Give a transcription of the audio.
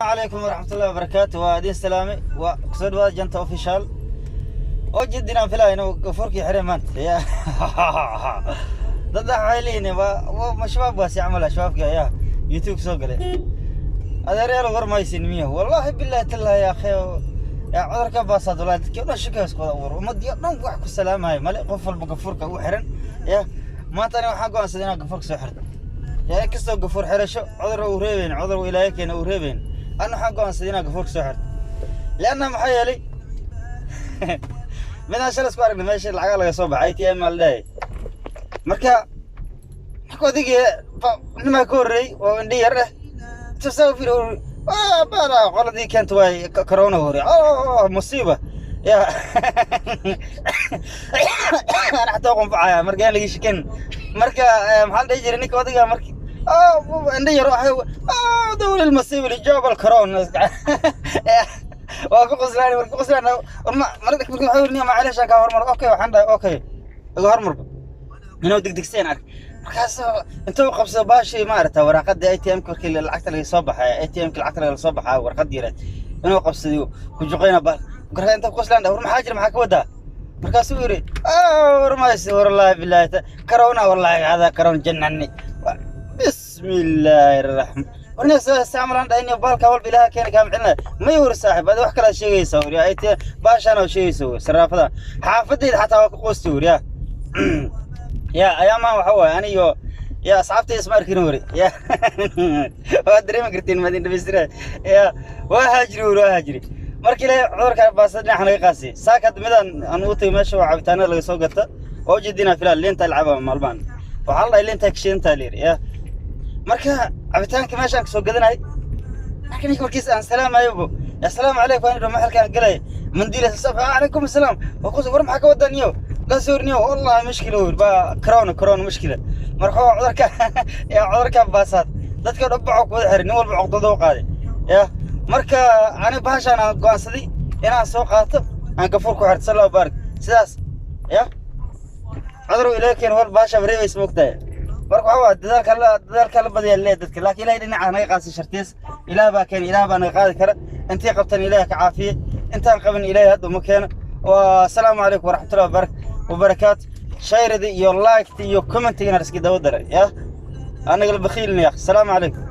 Calaykum waraxmatullahi wabarakaatu. Waa idin salaamay. Waa kusoo dhawaada Janta Official oo jidin aan filaya inuu gafuurkii xiray maanta. Ya dad waxay leeyihiin waa ma shabaab, waa si camal ah shabaabkii ayaa YouTube soo galay. Adeeryaal, war maysin miya? Wallahi billahi tallahi ya akhi, ya cudurka baasaad, wallahi dadkii o dhan shakaas wada war, ummadii o dhan wax ku salaamayo male, qof walba gafuurka u xiran. Ya maanta ani waxaan go'aansaday inaan gafuurka soo xirto. Ya inkastoo gafuur xirasho cudur uu reebeyn, cudur uu Ilaahay keena uu reebeyn, ana waxaan go'aansaday inaan gafuurka soo xirto, lianna maxaa yeelay midaan shalay isku aragnay meesha lacagaa laga soo baxay ATM aa la dhahay. Marka odigii nimaa ka horreeyey oo indhi yar ah tusaa u fiiri, bala qoladii keenta waay corona hore, musiiba. Ya ana xataa qunfacaya marka aan laga shikin. Marka maxaa la dhihi jiray ninka odiga marki indhi yar دول المصيبة اللي جاب الكورونا؟ Waa ku qoslaan. Marka qoslaan marka wuxuu yiri, "Macaleesh, aan ka hormar." Okay, waxaan dhahay, "Okay, iga hormarba." Inuu degdegseen ark, markaas intuu qabsado baashii, maarata, waraaqada ATM markii lacagta laga soo baxay, ATM ka lacagta laga soo baxay, warqad yareed inuu qabsado ku juqayna baal. Markaa inta qoslaan, war maxaa jira? Maxaa ka wadaa? Markaasuu yiri, "War mayse, wallahi billahi corona, wallahi hada corona jannani." بسم الله الرحمن warna isticmaalaan dhahay baalka walba Ilaaha keena kaa micina may. War saaxib, adi wax kala sheegaysa, war yaa ATM baashaan oo sheegaysa, war saraafada xaafadayda xataa waa ku qoosti. War ya ayaamahan waxa waaye aniyo ya asxaabtay isma arkin. Wari ya waa dareemi kartiin madin dhamaystira. Ya waa haajiri, war waa haajiri. Marka Ilaahay cudurka baasa dhinaca naga qaasay. Saaka midaan aan u tagay meesha waa cabitaanada laga soo gata oo ujeedinaa filaa liinta lacaba maalmahan, waxaa la dhahay liinta kashidantaa layiri. Ya marka cabitaanka meeshaan kasoo gadanay, marka ninka markiis aan salaamayo, "Assalaamu calaykum," aan idho, maxalkaan galay mandiila, "Calaykum assalaam." War maxaa ka wadaa niyo? Markaasuu yiri, "Niyo wallahi mushkila." Wuri ba corona, corona mushkila. Marka waa cudurka, ya cudurka baasaad dadka dhan baco ku wada xiray, nin walba cuqdada u qaaday. Ya marka ani bahashaan aan go'aansaday inaan soo qaato, aan gafuur ku xirto, sala baarik sidaas. Ya cudur Ilaahay keen wal bahasha reebaysa, moogtahay. Marka waxa waa dadaalka la badiyaa leeyahay dadka, laakiin Ilaahay dhinaca naga qaasi shartiis. Ilaah baa keen, Ilaah baa naga qaadi kara. Intii qabtan Ilaahay ka caafiye, intaan qaban Ilaahay hadda uma keeno. Wassalaamu calaykum waraxmatullahi wabarakaatu. Shayrada iyo like iyo commentigana iska daba daray. Ya anaga la bakhiilna ya. Asalaamu calaykum.